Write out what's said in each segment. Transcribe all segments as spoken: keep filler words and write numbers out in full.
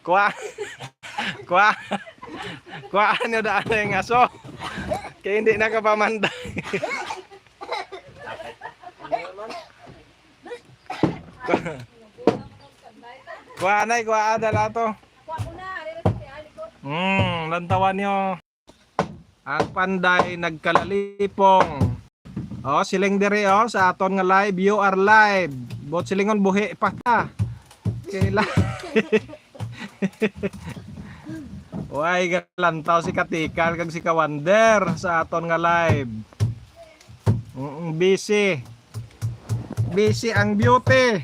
Kuha. Kuha. Kuha nyo daan ang aso. Kaya hindi nakapamanday. Kuha na, kuha, dala to. Hmm, lantawan nyo. Ang panday nagkalalipong. Oh, siling diri, oh, sa aton nga live, you are live. But silingon buhi pa ka. Kailan? Way galantaw si Katikal kag si Kawander sa aton nga live. Mm, busy. Busy ang beauty.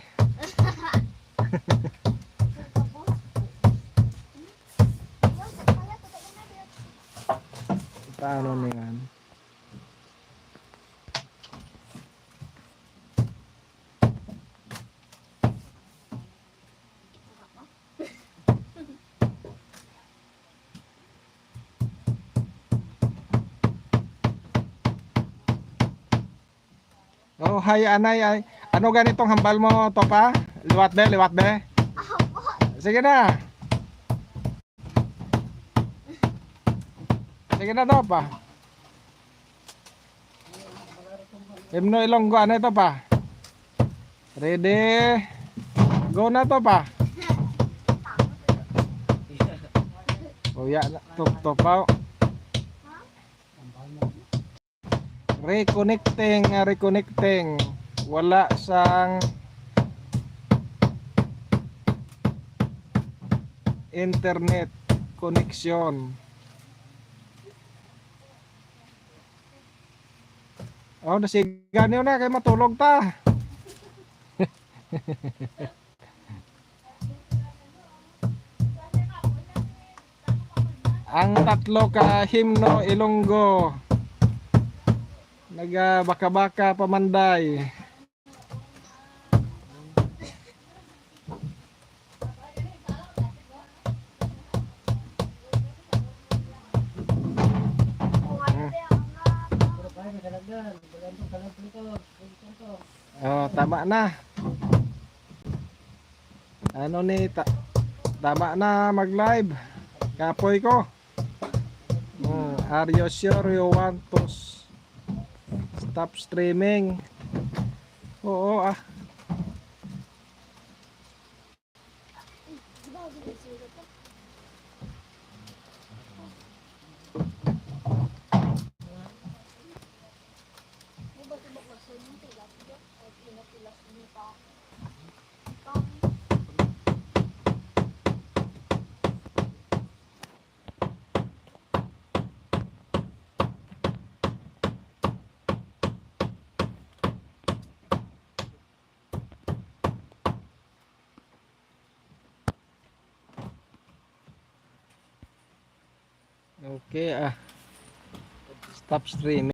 Paano na yan? Oh, hi, anay, ay. Ano ganitong hambal mo, Topa? Liwat be, liwat be. Sige na. Sige na, Topa. Himno Ilonggo, ano ito pa? Ready? Go na, Topa. Uya na, Topa. Reconnecting, ah, reconnecting. Wala sang internet connection. Oh, nasiga niyo na kay matulog ta. Ang tatlo ka himno Ilonggo. Nagabaka-baka pamanday. Oh, tama na. Ano ni ta-, tama na mag-live. Kapoy ko. Hmm, are you sure you want to s-, stop streaming? Oo, ah. Okay, ah. Stop streaming.